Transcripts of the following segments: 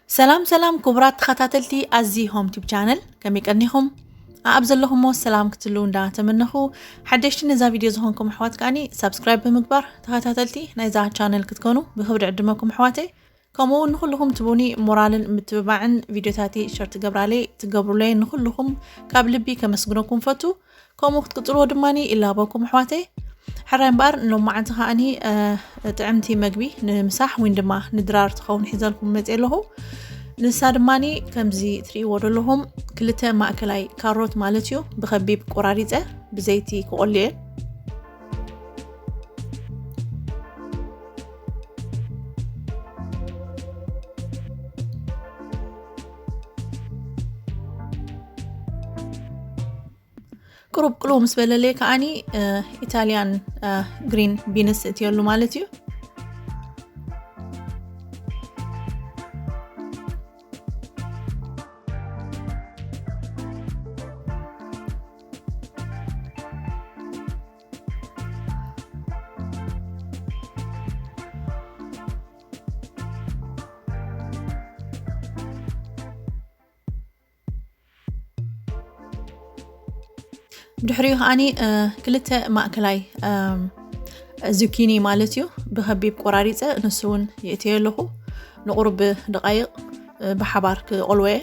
ሰላም ሰላም ክቡራት ተኸታተልቲ ኣዚ ሆም ቲብ ቻነል፣ ከመይ ቀኒኹም? ኣብ ዘለኹሞ ሰላም ክትሉ እንዳ ተመነኹ፣ ሓደሽቲ ነዛ ቪድዮ ዝኾንኩም ኣሕዋት ከኣኒ ሳብስክራይብ ብምግባር ተኸታተልቲ ናይዛ ቻነል ክትኮኑ ብኽብሪ ዕድመኩም ኣሕዋተይ። ከምኡ እውን ንኹልኹም ትቡኒ ሞራልን ምትብባዕን ቪድዮታቲ ሸር ትገብራለይ ትገብሩለይ ንኹልኹም ካብ ልቢ ከመስግነኩም ፈቱ። ከምኡ ክትቅጽልዎ ድማኒ ይላበኩም ኣሕዋተይ። ሕራይ እምበኣር ንሎማዓንቲ ከኣኒ፣ እ፣ ጥዕምቲ መግቢ ንምሳሕ ወይን ድማ ንድራር ትኸውን ሒዘልኩም መጽእ ኣለኹ። ንሳ ድማኒ ከምዚ ትርእይዎ ዘለኹም ክልተ ማእከላይ ካሮት ማለት እዩ፣ ብኸቢብ ቆራሪጸ ብዘይቲ ክቆልየ። ቁሩብ ቅልው ምስ በለለይ ከኣኒ፣ እ፣ ኢታልያን፣ እ፣ ግሪን ቢንስ እትየሉ ማለት እዩ። ብድሕሪኡ ከኣኒ፣ እ፣ ክልተ ማእከላይ፣ እም፣ ዙኪኒ ማለት እዩ፣ ብኸቢብ ቆራሪጸ ንሱ እውን የእትዮ ኣለኹ። ንቁሩብ ደቃይቕ፣ እ፣ ብሓባር ክቆልዎ እየ።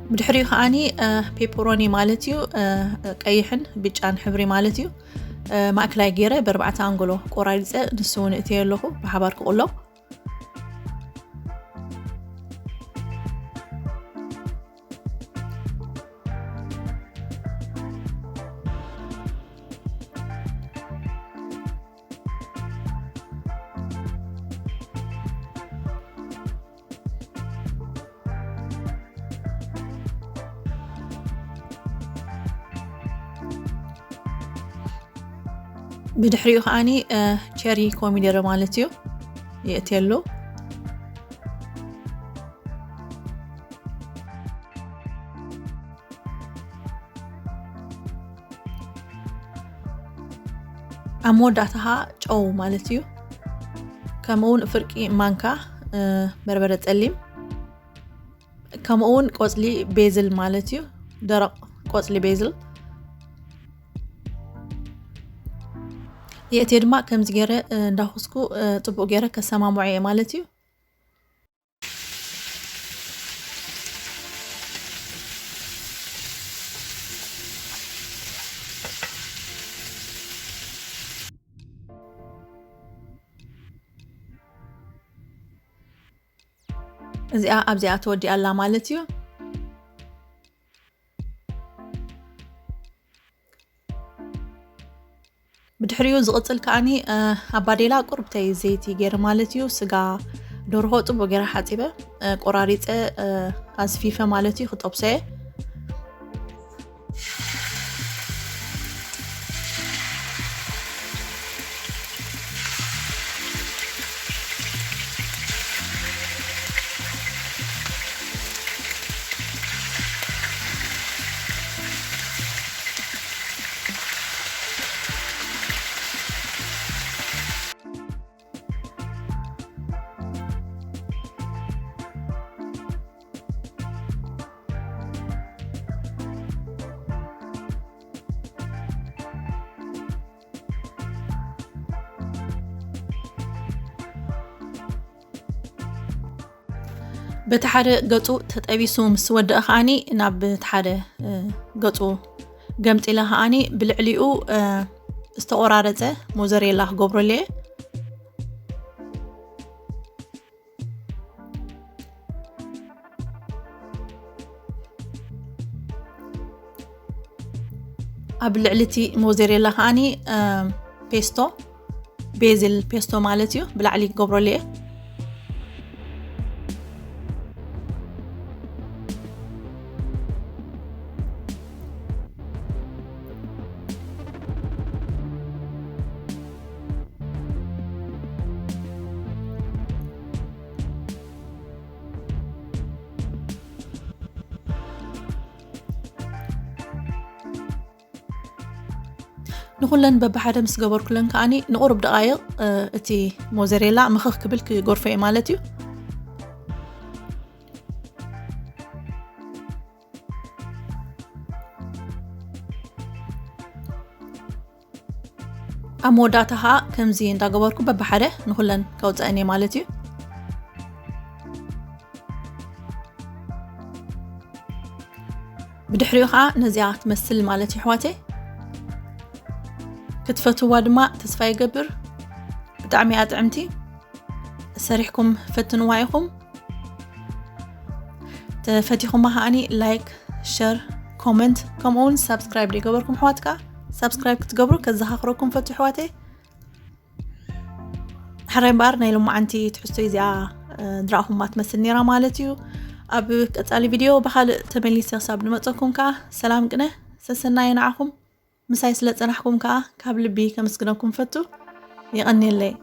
ብድሕሪኡ ከኣኒ፣ እ፣ ፔፐሮኒ ማለት እዩ፣ እ፣ ቀይሕን ብጫን ሕብሪ ማለት እዩ። እ፣ ማእከላይ ገይረ ብኣርባዕተ ኣንጎሎ ቆራሪጸ ንሱ እውን እትየ ኣለኹ ብሓባር ክቕሎ። ብድሕሪኡ ከኣኒ፣ እ፣ ቸሪ ኮሚደረ ማለት እዩ የእትየሉ። ኣብ መወዳእታ ኸኣ ጨው ማለት እዩ። ከምኡ እውን ፍርቂ ማንካ፣ እ፣ በርበረ ጸሊም፣ ከምኡ እውን ቆጽሊ ቤዝል ማለት እዩ፣ ደረቕ ቆጽሊ ቤዝል። የእትየ ድማ ከምዚ ገይረ፣ እ፣ እንዳኹስኩ፣ እ፣ ጽቡቕ ገይረ ከሰማምዖ እየ ማለት እዩ። እዚኣ ኣብዚኣ ተወዲኣ ኣላ ማለት እዩ። ብድሕሪኡ ዝቕጽል ከኣኒ፣ እ፣ ኣብ ባዴላ ቁርብተይ ዘይቲ ገይረ ማለት እዩ። ስጋ ደርሆ ጽቡቕ ገይረ ሓጺበ፣ እ፣ ቆራሪጸ፣ እ፣ ኣስፊፈ ማለት እዩ ክጠብሶ እየ። በቲ ሓደ ገጹ ተጠቢሱ ምስ ወደአ ከኣኒ ናብ እቲ ሓደ፣ እ፣ ገጹ ገምጢለ ከኣኒ ብልዕሊኡ፣ እ፣ ዝተቖራረጸ ሞዘሬላ ክገብረሉ እየ። ኣብ ልዕሊ እቲ ሞዘሬላ ከኣኒ፣ እ፣ ፔስቶ፣ ቤዝል ፔስቶ ማለት እዩ፣ ብላዕሊ ክገብረሉ እየ። ንኹለን በብሓደ ምስ ገበርኩለን ከዓኒ ንቑሩብ ደቓይቕ እቲ ሞዘሬላ ምኽኽ ክብል ክጎርፎ እየ ማለት እዩ። ኣብ መወዳእታ ከዓ ከምዚ እንዳገበርኩ በብሓደ ንኹለን ከውፅአን እየ ማለት እዩ። ብድሕሪኡ ከዓ ነዚኣ ትመስል ማለት እዩ ኣሕዋተይ። ክትፈትዋ ድማ ተስፋ ይገብር። ብጣዕሚ እያ ጥዕምቲ። ሰሪሕኩም ፈትንዋ ኢኹም። ተፈቲኹማ ከዓኒ ላይክ፣ ሸር፣ ኮመንት ከምኡ እውን ሳብስክራይብ ዘይገበርኩም ኣሕዋት ከዓ ሳብስክራይብ ክትገብሩ ከዘኻኽረኩም ፈቱ ኣሕዋተይ። ሕራይ እምበኣር ናይ ሎማዓንቲ ትሕዝቶ እዚኣ ድራኹማ ትመስል ነይራ ማለት እዩ። ኣብ ቀፃሊ ቪድዮ ብካልእ ተመሊሰ ክሳብ ንመፀኩም ከዓ ሰላም ቅነ ሰሰናየ ንዓኹም። ምሳይ ስለ ፀናሕኩም ከዓ ካብ ልቢ ከመስግነኩም ፈቱ። ይቐንየለይ።